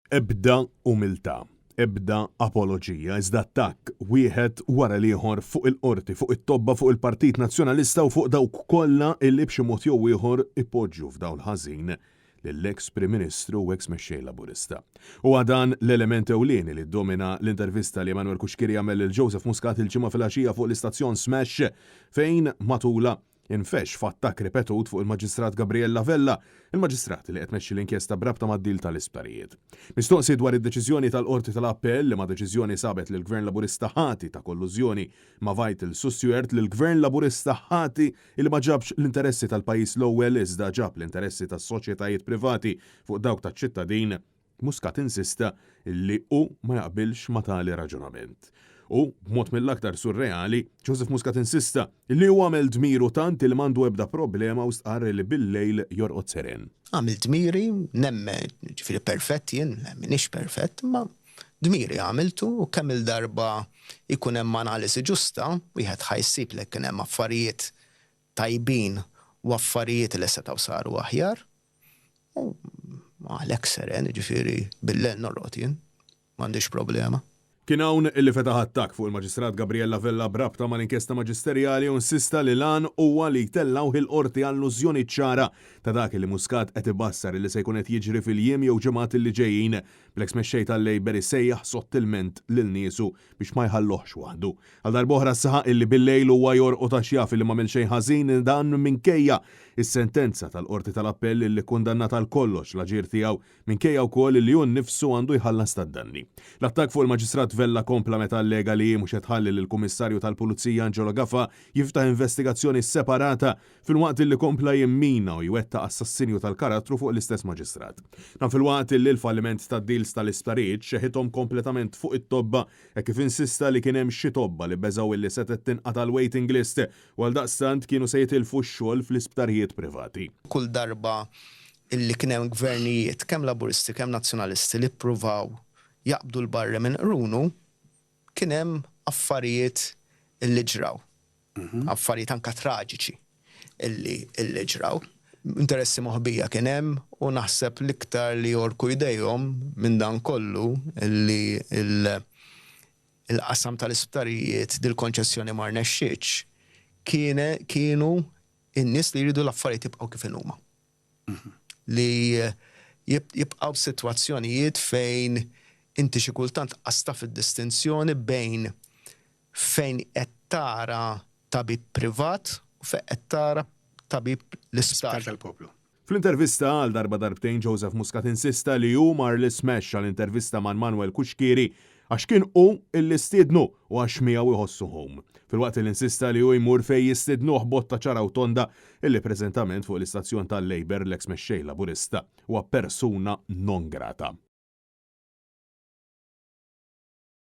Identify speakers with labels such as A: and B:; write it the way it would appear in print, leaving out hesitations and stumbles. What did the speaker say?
A: Ebda umiltà, ebda apoloġija, iżda attakk wieħed wara l-ieħor fuq il-Qorti, fuq it-tobba, fuq il-Partit Nazzjonalista u fuq dawk kollha illi b'xi mod jew ieħor ipoġġu f'dawl ħażin lill-eks Prim Ministru u eks Mexxej Laburista. Huwa dan l-element ewlieni li ddomina l-intervista li Emanuel Cuschieri għamel lil Joseph Muscat il-Ġimgħa filgħaxija fuq l-istazzjon Smash fejn matulha infexx f'attakk ripetut fuq il-Maġistrat Gabriella Vella, il-Maġistrat li qed tmexxi l-inkjesta b'rabta mad-deal tal-isptarijiet. Mistoqsi dwar id-deċiżjoni tal-Qorti tal-Appell, liema deċiżjoni sabet lill-Gvern Laburista ħati ta' kollużjoni ma' Vitals u Steward, lill-Gvern Laburista ħati li ma ġabx l-interessi tal-pajjiż l-ewwel iżda ġab l-interessi tas-soċjetajiet privati fuq dawk taċ-ċittadin, Muscat insista li hu ma jaqbilx ma' tali raġunament. U, b'mod mill-aktar surreali, Joseph Muscat insista li hu għamel dmiru tant li m'għandu ebda problema u stqarr li bil-lejl jorqod seren.
B: Għamilt dmiri, nemmen, jiġifieri perfett jien, le m'iniex perfett, imma dmiri għamiltu u kemm-il darba jkun hemm analiżi ġusta, wieħed ħa jsib li kien hemm affarijiet tajbin u affarijiet li setgħu saru aħjar. U għalhekk seren, jiġifieri bil-lejl norqod jien, m'għandix problema.
A: Kien hawn li fetaħ attakk fuq il-Maġistrat Gabriella Vella b'rabta mal-inkjesta maġisterjali u insista li l-għan huwa li jtellgħuh il-Qorti allużjoni ċara ta' dak li Muscat qed ibassar li se jkun qed jiġri fil-jiem jew ġimgħat li ġejjin, bl-eks mexxej tal-Labour isejjaħ sottilment lil niesu biex ma jħalluhx waħdu. Għal darb'oħra saħaq illi bil-lejl huwa jorqod għax jaf illi m'għamel xejn ħażin dan minkejja s-sentenza tal-Qorti tal-Appell illi kkundannat għal kollox l-aġir tiegħu minkejja wkoll illi hu nnifsu għandu jħallas tad-danni. L-attakk fuq il-Maġistrat Vella kompla meta allega li hi mhux qed tħalli lill-Kummissarju tal-Pulizija Angelo Gafà jiftaħ investigazzjoni separata filwaqt illi kompla jimmina u jwettaq assassinju tal-karattru fuq l-istess Maġistrat. Dan filwaqt illi l-falliment tad-deals tal-isptarijiet xeħithom kompletament fuq it-tobba hekk kif insista li kien hemm xi tobba li beżgħu illi setgħet tinqata' l-waiting list u għaldaqstant kienu se jitilfu x-xogħol fl-isptarijiet privati.
B: Kull darba illi kien hemm gvernijiet, kemm Laburisti kemm Nazzjonalisti li ppruvaw jaqbdu l-barri minn qrunu, kien hemm affarijiet illi ġraw. Affarijiet anke traġiċi illi illi ġraw. Interessi moħbija kien hemm u naħseb l-iktar li jogħrku jdejhom minn dan kollu illi il-qasam tal-isptarijiet dil-konċessjoni ma rnexxietx kienu n-nies li jridu l-affarijiet jibqgħu kif inhuma. Li jibqgħu sitwazzjonijiet fejn inti xi kultant qas taf id-distinzjoni bejn fejn qed tara tabib privat u fejn qed tara tabib l-isptar.
C: tal-poplu.
A: Fl-intervista għal darba darbtejn Joseph Muscat insista li hu mar l-Smash għal intervista ma' Manuel Cuschieri għax kien hu illi stiednu u għax miegħu jħossu home. Filwaqt li insista li hu jmur fejn jistidnuh botta ċara u tonda illi preżentament fuq l-istazzjon tal-Labour l-eks mexxej Laburista huwa persuna non grata.